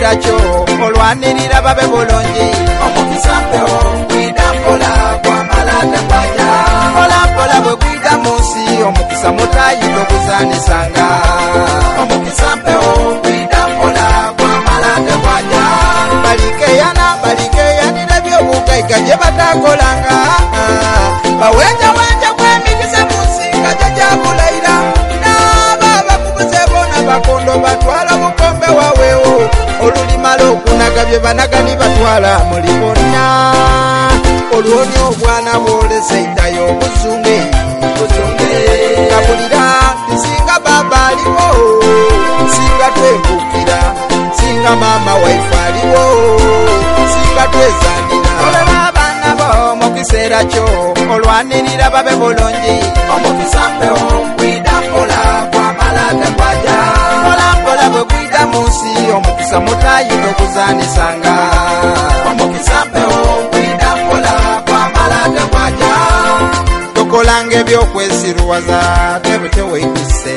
kiseera kyo olwanirira babe bulungi. Omukisa mpewo gwidha mpola gwamala tegwaja. Mpola mpola bwe gwidha mu nsi omukisa mutayi toguzanisanga. Omukisa mpewo gwidha mpola gwamala tegwaja. Balikeyana balikeyanira ebyobugaiga gye batakolanga. Bawenjawenja kw'emikisa mu nsi nga gyo gyabulaira. N'abo abakubuze boona bakondo batwala obukombe waweewo. Olulimala okunaga bye banaga ni batwala muli bonna. Olwo ni obwana bwolese eitayo obuzunge. Buzunge. Kabulira nti singa baaba aliwo, singa twebukira, singa maama waife aliwo, singa twezanira. Olaba abaana bo mu kiseera kyo olwanirira babe bulungi. Omukisa mpewo gwidha mpola gwamala tegwaja. Mpola mpola bwe gwidha mu nsi omukisa mutayi toguzanisanga. Omukisa mpewo gwidha mpola gwamala tegwaja. Tokolanga ebyokwesiruwaza tebe teweiduse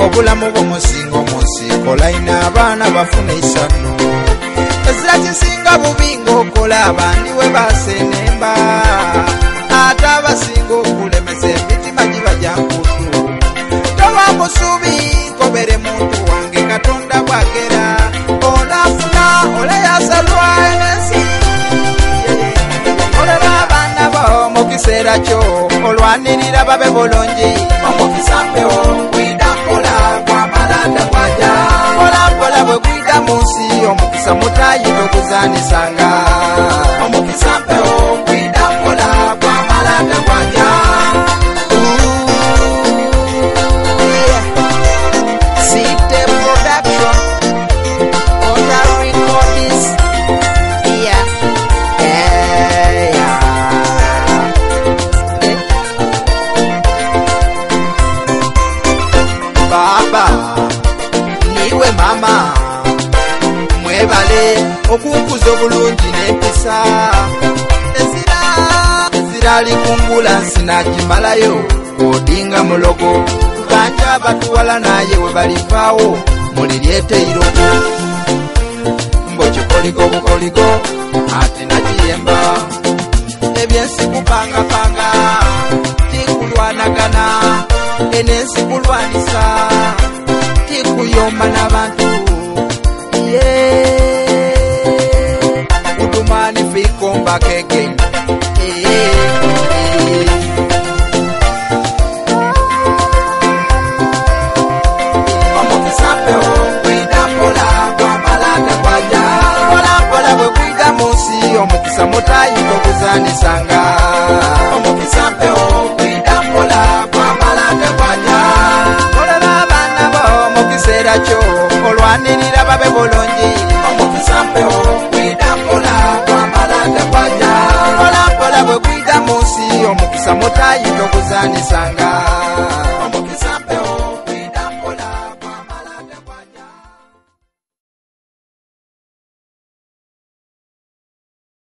obulamu bw'omusinga omunsi kolaina abaana bafune isanu ezira kisinga bubi ng'okola abandi we basenemba ate abasinga okulemesa emitima giba gya nkutu toba musubi nkobere muntu wange Katonda bwagera onafuna ole yasalwa ensi. Olaba abaana bo mu kiseera kyo olwanirira babe bulungi. Omukisa mpewo gwidha mpola gwamala tegwaja. Mpola mpola bwe gwidha mu nsi omukisa mutayi toguzanisanga. Omukisa mpewo gwidha mpola gwamala tegwaja. City Production, Oda Recordings, yeah, yeah. Baba, niwe mama, mwebale okunkuza obulungi n'empisa. Ezira, ezira alikungula nsinagimalayo, odinga mulogo. Banja batuwala naye we balivaawo muliryete irogo. Mbo kikoligo bukoligo ate nakiyemba. Ebyensi kupangapanga tikulwanagana, enensi kulwanisa tikuyomba n'abantu. Yeah. Udumani fikomba keke. Omukisa mpewo gwidha mpola gwamala tegwaja. Mpola mpola bwe gwidha mu nsi omukisa mutayi toguzanisanga. Omukisa mpewo gwidha mpola gwamala tegwaja. Olaba abaana bo mu kiseera kyo olwanirira babe bulungi. Omukisa mpewo gwidha mpola gwamala tegwaja. Mpola mpola bwe gwidha mu nsi omukisa mutayi toguzanisanga.